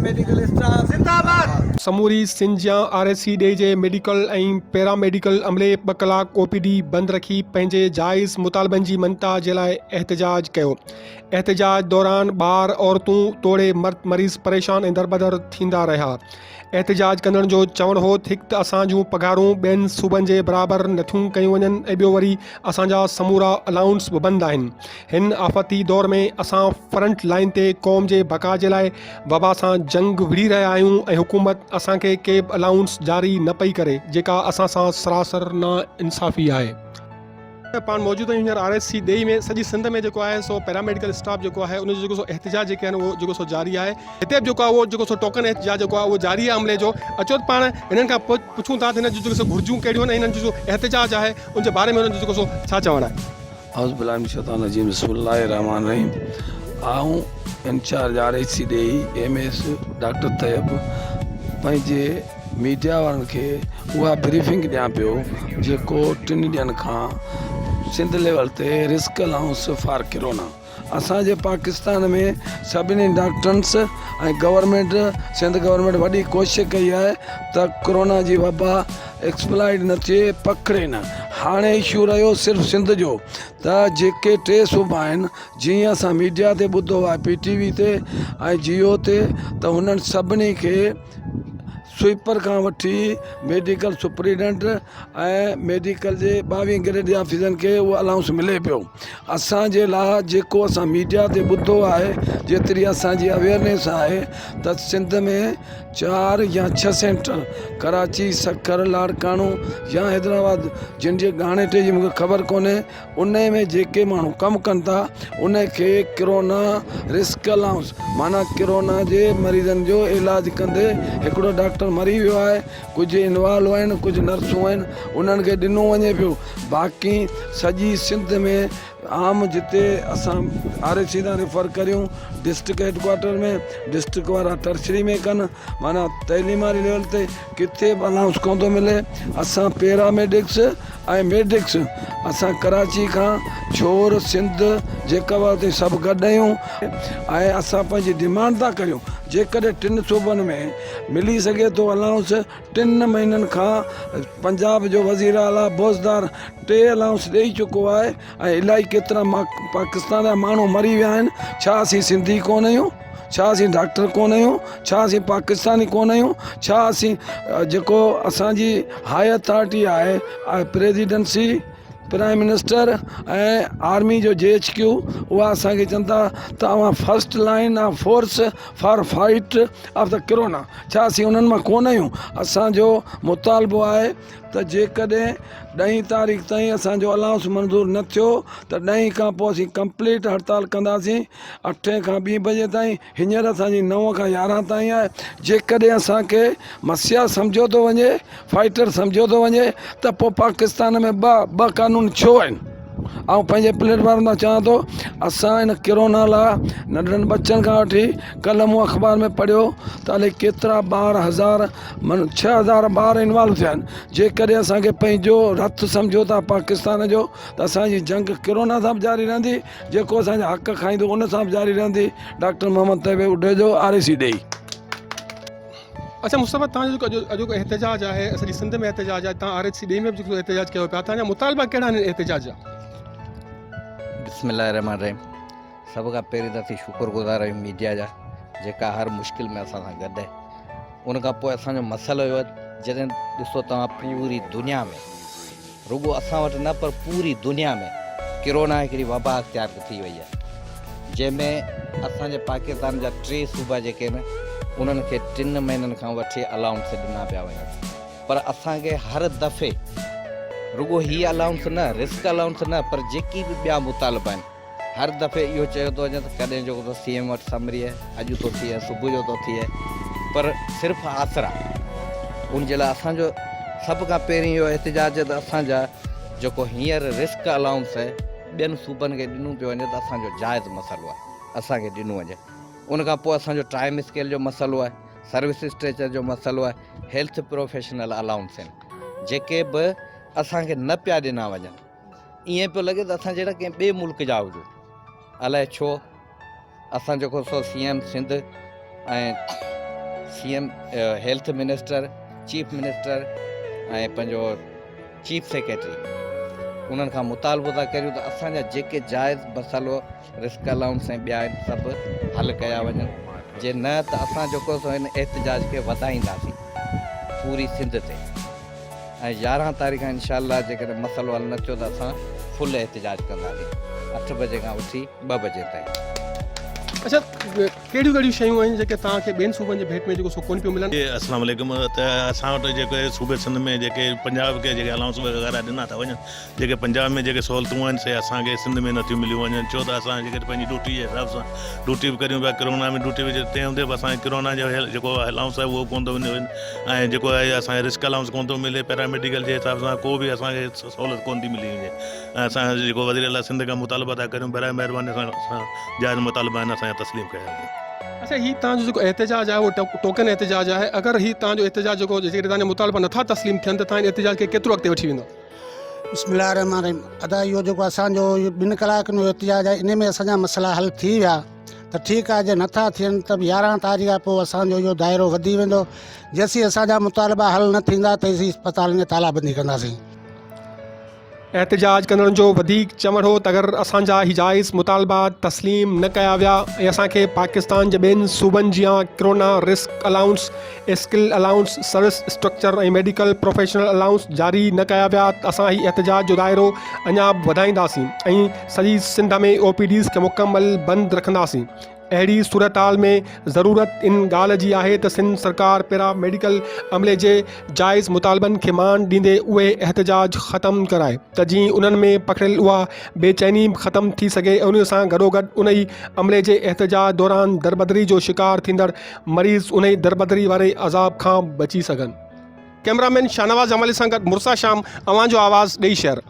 Medical staff زنده آباد. سموري سنڌ جيان آر ايس سي ڊي جي ميڊيڪل ۽ پيرا ميڊيڪل عملي ٻه ڪلاڪ او پي ڊي بند رکي پنهنجي جائز مطالبن جي مڃتا جي لاء احتجاج ڪيو. احتجاج دوران ٻار، عورتون توڙي مرد مريض پريشان ۽ دربدر ٿيندا رهيا. احتجاج ڪندڙن جو چوڻ هو تھ هڪ ته اسان جون پگهارون ٻين صوبن جي برابر نٿيون ڪيون وڃن ۽ ٻيو وري اسان جا سمورا الائونس به بند آهن. هن آفتي دور ۾ اسان فرنٽ لائين تي قوم جي بقا جي لاء وبا سان جنگ وڙهي رهيا آهيون ۽ حڪومت اسان کي ڪي به الائونس جاري نه پئي ڪري جيڪا اسان سان سراسر ناانصافي آهي. پاڻ موجود آهيون هينئر آر ايس سي ڏيئي ۾ سڄي سنڌ ۾ جيڪو آهي سو پيراميڊيڪل اسٽاف جيڪو آهي ان جو جيڪو سو احتجاج جيڪي آهن اهو جيڪو سو جاري آهي هتي به جيڪو آهي اهو جيڪو سو ٽوڪن احتجاج جيڪو آهي اهو جاري آهي عملي جو اچو ته پاڻ هنن کان پڇون ٿا ته هنن جون جيڪو سو گهرجون ڪهڙيون آهن ۽ هنن جو جو احتجاج آهي ان جي باري ۾ هنن جو جيڪو سو ڇا چوڻ آهي. اعوذ بالله من الشيطان الرجيم بسم الله الرحمن الرحيم آئون انچارج آر ايڇ سي ڏيئي ايم ايس ڊاڪٽر طيب پنهنجي ميڊيا وارن کي اها بريفنگ ڏيان پيو جيڪو ٽن ڏينهن کان سنڌ ليول تي رسڪ الائونس فار ڪرونا اسان جي پاڪستان ۾ سڀني ڊاڪٽرنس ۽ گورنمينٽ سنڌ گورنمينٽ وڏي ڪوشش ڪئي آهي ته ڪرونا جي وبا ايڪسپلائڊ نه ٿئي پکڙي نه هاڻي اشو رهيو صرف سنڌ جو ته جيڪي ٽي صوبا آهن جيئن اسان ميڊيا تي ٻڌو آهي پي ٽي وي تي ۽ جيو تي ته هنن سڀني کي سوئيپر کان وٺي ميڊيڪل سپريڊنٽ ۽ ميڊيڪل جي ٻاويهن گريڊ جي آفيسرن کي اهو الائونس ملي پيو اسان جي لاء جيڪو اسان ميڊيا تي ٻڌو آهي جيتري اسان جي اويئرنيس آهي ته سنڌ ۾ چار يا ڇهه سينٽر ڪراچي سکر لاڙڪاڻو يا حيدرآباد جن جي ڳاڻيٽي جي مونکي خبر ڪونهي انهي ۾ جيڪي ماڻهو ڪم ڪن ٿا انهي کي ڪرونا رسڪ الائونس معنيٰ ڪرونا جي مريضن جو علاج ڪندي هڪڙو ڊاڪٽر مري ويو آهي ڪجهه انوالو آهن ڪجهه نرسون آهن انهن کي ڏنو وڃي پيو باقي سڄي سنڌ ۾ عام جتي اسان آر ايڇ سي تان ريفر ڪريون ڊسٽرڪٽ هيڊ ڪوارٽر ۾ ڊسٽرڪٽ وارا ٽرشري ۾ ڪن معنيٰ تعليم واري ليول تي ڪٿي به الائونس ڪونه ٿو ملي اسان پيرا ميڊڪس ۽ ميڊڪس اسان ڪراچي کان ڇور سنڌ جيڪب آباد تائين سڀ گڏ آهيون ۽ اسان پنهنجي ڊمانڊ ٿا ڪريون جيڪڏهن ٽن صوبن ۾ ملي سگهي ٿو الائونس ٽن مهينن کان پنجاب جو وزير اعليٰ بوزدار ٽي الائونس ڏئي چڪو آهي ۽ الائي ڪيترا پاڪستان جا ماڻهو مري ويا آهن ڇا اسين سنڌي ڪونه آهيون ڇا اسين ڊاڪٽر ڪونه آهيون ڇا اسين پاڪستاني ڪونه آهيون ڇا اسين جيڪو اسانجي هاء اٿارٽي آهي پريزيڊنسي پرائم منسٽر ۽ آرمي جو جي ايڇ ڪيو اها اسانکي چون ٿا ته اوهان first line of force for fight of the corona ڇا اسين انهن مان ڪونه آهيون اسانجو مطالبو آهي ته جيڪڏهن ڏهين تاريخ تائين اسان جو الائونس منظور نه ٿيو ته ڏهين کان پوء اسين ڪمپليٽ هڙتال ڪنداسين اٺين کان ٻين بجي تائين هينئر اسان جي نو کان يارهن تائين آهي جيڪڏهن اسان کي مسيحا سمجهيو ٿو وڃي فائٽر سمجهيو ٿو وڃي ته پوء پاڪستان ۾ ٻه ٻه قانون ڇو آهن آئون پنهنجي پليٽ فارم تان چوان ٿو اسان هن ڪرونا لاء ننڍڙن ٻچن کان وٺي ڪلهه مون اخبار ۾ پڙهيو ته الائي ڪيترا ٻار هزار من 6000 ٻار انوالو ٿيا آهن جيڪڏهن اسان کي پنهنجو رٿ سمجهو ٿا پاڪستان جو ته اسان جي جنگ ڪرونا سان به جاري رهندي جيڪو اسان جا حق کائيندو ان سان به جاري رهندي doctor Muhammad Tayyab Udejo R A C ڏئي. اچا مصطفيٰ تان جو جيڪو اڄوڪو احتجاج آهي سڄي سنڌ ۾ احتجاج آهي تان آر ايڇ سي ڏي ۾ به جيڪو احتجاج ڪيو پيا تان جا مطالبا ڪهڙا آهن احتجاج جا؟ بسم الله الرحمن الرحيم سڀ کان پهرين ته اسين شڪر گذار آهيون ميڊيا جا جيڪا هر مشڪل ۾ اسان سان گڏ آهي ان کان پوء اسان جو مسئلو اهو آهي جڏهن ڏسو توهان پوري دنيا ۾ رڳو اسان وٽ نه پر پوري دنيا ۾ ڪرونا هڪڙي وبا اختيار ٿي وئي آهي جنهن ۾ اسان جي پاڪستان جا ٽي صوبا جيڪي آهن انهن کي ٽن مهينن کان وٺي الائونس ڏنا پيا وڃن پر اسان کي هر دفعي رڳو هي الائونس نه رسڪ الائونس نه پر جيڪي به ٻيا مطالبا آهن هر دفعي اهو چيو ٿو وڃي ته ڪڏهن جو ٿو سي ايم وٽ سمري اڄ ٿو ٿئي صبح جو ٿو ٿئي پر صرف آسرا ان جي لاء اسان جو سڀ کان پهرين اهو احتجاج ته اسان جا جيڪو هينئر رسڪ الائونس ٻين صوبن کي ڏنو پيو وڃي ته اسان جو جائز مسئلو آهي اسان کي ڏنو وڃي ان کان پوء اسان جو ٽائيم اسڪيل جو مسئلو آهي سروس اسٽريچر جو مسئلو آهي هيلٿ پروفيشنل الائونس آهن جيڪي به اسان کي نه پيا ڏنا وڃن ائين پيو لڳي ته اسان جهڙا ڪنهن ٻئي ملڪ جا هجون الائي ڇو اسان جيڪو سو سي ايم سنڌ ۽ C M health minister chief minister ۽ پنهنجو چيف سيڪريٽري انهن کان مطالبو ٿا ڪريون ته اسان جا جيڪي جائز مسئلو رسڪ الائونس ۽ ٻيا آهن سڀ حل ڪيا وڃن جي نه ته اسان جيڪو سو هن احتجاج کي وڌائينداسين پوري سنڌ تي ۽ 11 تاريخ کان انشاء الله جيڪڏهن مسئلو حل نه ٿيو ته اسان فل احتجاج ڪنداسين 8 بجي کان وٺي 2 بجي تائين. اڇا ڪهڙيون ڪهڙيون شيون آهن جيڪي توهان کي ٻين صوبن جي ڀيٽ ۾ جيڪو سو ڪونه پيون ملن؟ السلام عليڪم ته اسان وٽ جيڪي صوبي سنڌ ۾ جيڪي پنجاب کي جيڪي الائونس وغيره ڏنا ٿا وڃن جيڪي پنجاب ۾ جيڪي سهولتون آهن سي اسان کي سنڌ ۾ نٿيون مليون وڃن ڇو ته اسان جيڪي پنهنجي ڊيوٽي جي حساب سان ڊيوٽي به ڪريون پيا ڪرونا ۾ ڊيوٽي به تنهن هوندي به اسان کي ڪرونا جو جيڪو الائونس آهي اهو ڪونه ٿو ملي ۽ جيڪو آهي اسان کي رسڪ الائونس ڪونه ٿو ملي پيراميڊيڪل جي حساب سان ڪو به اسان کي سهولت ڪونه ٿي ملي وڃي ۽ اسان جيڪو وزير اعليٰ سنڌ کان مطالبا ٿا ڪريون برائي مهرباني سان اسان جائز مطالبا آهن اسان جا تسليم ڪيا وڃن. اڇا هي توهان جو جيڪو احتجاج آهي اهو ٽوڪن احتجاج آهي اگر هي توهان جو احتجاج جيڪو جيڪڏهن توهان جا مطالبا نٿا تسليم ٿين ته توهان هن احتجاج کي ڪيترو اڳتي وٺي ويندو؟ بسم الله الرحمن الرحيم ادا اهو جيڪو اسان جو ٻن ڪلاڪن جو احتجاج آهي ان ۾ اسان جا مسئلا حل ٿي ويا ته ٺيڪ آهي جي نٿا ٿين ته 11 تاريخ کان پوء اسان جو اهو دائرو وڌي ويندو جيسين اسان جا مطالبا حل نه ٿيندا تيسين اسپتالن جي تالا بندي ڪنداسين. احتجاج ڪندڙن جو وڌيڪ چوڻ هو ته اگر اسان جا هي جائز مطالبا تسليم نه ڪيا ويا ۽ اسان کي پاڪستان جي ٻين صوبن جيان corona risk allowance, skill allowance, service structure ۽ medical professional allowance جاري نه ڪيا ويا ته اسان هي احتجاج جو دائرو اڃا به وڌائينداسين ۽ سڄي سنڌ ۾ او پي ڊيز کي مڪمل بند رکنداسين. اهڙي صورتحال ۾ ضرورت ان ڳالهه جي آهي ته سنڌ سرڪار پيرا ميڊيڪل عملي جي جائز مطالبن کي مان ڏيندي اهي احتجاج ختم ڪرائي ته جيئن انهن ۾ پکڙيل اها بيچيني به ختم ٿي سگهي ۽ ان سان گڏوگڏ انهي عملي جي احتجاج دوران دربدري جو شڪار ٿيندڙ مريض انهي دربدري واري عذاب کان بچي سگهن. ڪئميرا مين شاهنواز جمالي سان گڏ مرسا شام اوهان جو آواز ڏئي شهر.